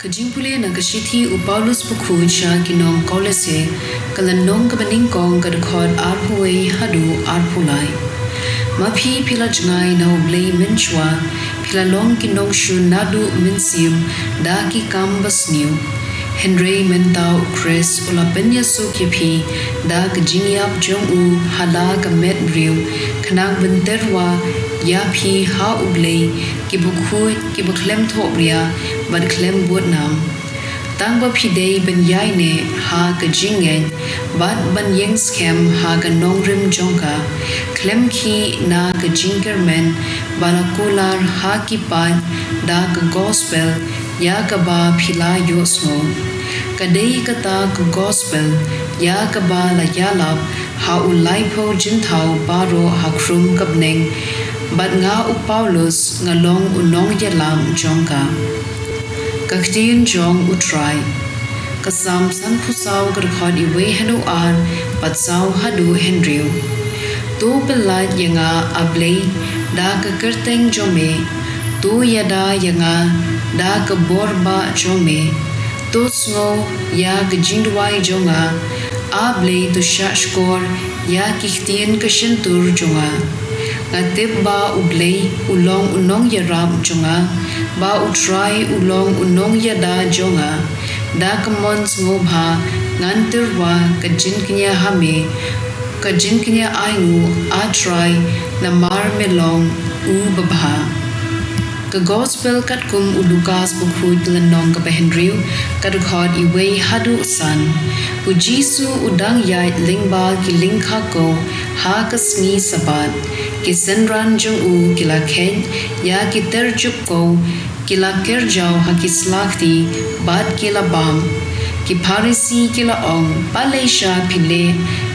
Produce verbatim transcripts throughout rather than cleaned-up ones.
Ka jingpule na ka shithi u Paulus bakhuid sha ki nong Kolose, ka lynnong kaba nyngkong, ka dkhot arphew wei haduh arphew lai. Ma phi phi la jngai na U Blei mynshuwa, phi la long ki nongshun naduh mynsiem da ki kam basniew. Hynrei mynta U Khrist u la pynïasuk ïa phi da ka jingïap jong u ha la ka met briew, khnang ban tyrwa ïa phi ha U Blei, ki bakhuid, ki bakhlem thohbria bad khlem bud nam. Tang ba phi dei ban ïaineh ha ka jingngeit bad ban ïeng skhem ha ka nongrim jong ka, khlem khih na ka jingkyrmen ba la kular ha ki paid da ka gospel ïa kaba phi la ïohsngew. Ka dei kata ka gospel ïa kaba la ïalap ha u laiphew jingthaw baroh ha khrum ka bneng, bad nga u Paulus nga long u nongïalap jong ka. Ka ktien jong U Trai. Ka Salm sanphew saw, ka dkhot iwei haduh ar bad saw haduh hynriew. To pyllait ïa nga, A Blei, da ka kyrteng jong me. To ïada ïa nga da ka bor bah jong me. To sngew ïa ka jingduwai jong nga. A Blei, to shahshkor ïa ki ktien ka shyntur jong nga. Nga tip ba U Blei u long u nongïarap jong nga, ba U Trai u long u nongïada jong nga. Da ka mon sngewbha ngan tyrwa ka jingkñia ha me, ka jingkñia ainguh, A Trai, namar me long u babha. Ka gospel katkum u Lukas bakhuid, lynnong kaba hynriew, ka dkhot iwei haduh san. U Jisu u dang ïaid lyngba ki lyngkha kow ha ka sngi Sabbath. Ki synran jong u ki la kheit ïa ki tyrjup kow, ki la kyrjaw ha ki sla kti bad ki la bam. Ki Pharisi ki la ong, Balei sha phi leh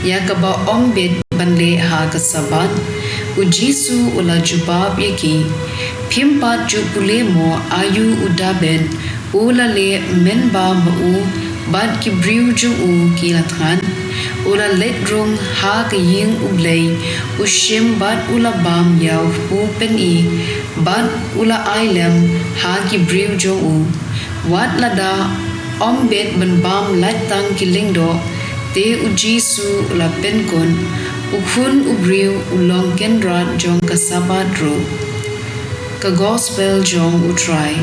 ïa kaba ym bit ban leh ha ka Sabbath? U Jisu u la jubab ïa ki, Phim pat ju pule mo aïu u Dabid u la leh mynba ma u bad ki briew jong u ki la thngan? U la leit rung ha ka ïing U Blei, u shim bad u la bam ïa u Kpu pyni, bad u la ai lem ha ki briew jong u. Wat lada ym bit ban bam lait tang ki lyngdoh, te U Jisu u la pynkut, U Khun u Briew u long kynrad jong ka Sabbath ruh. Ka gospel jong U Trai.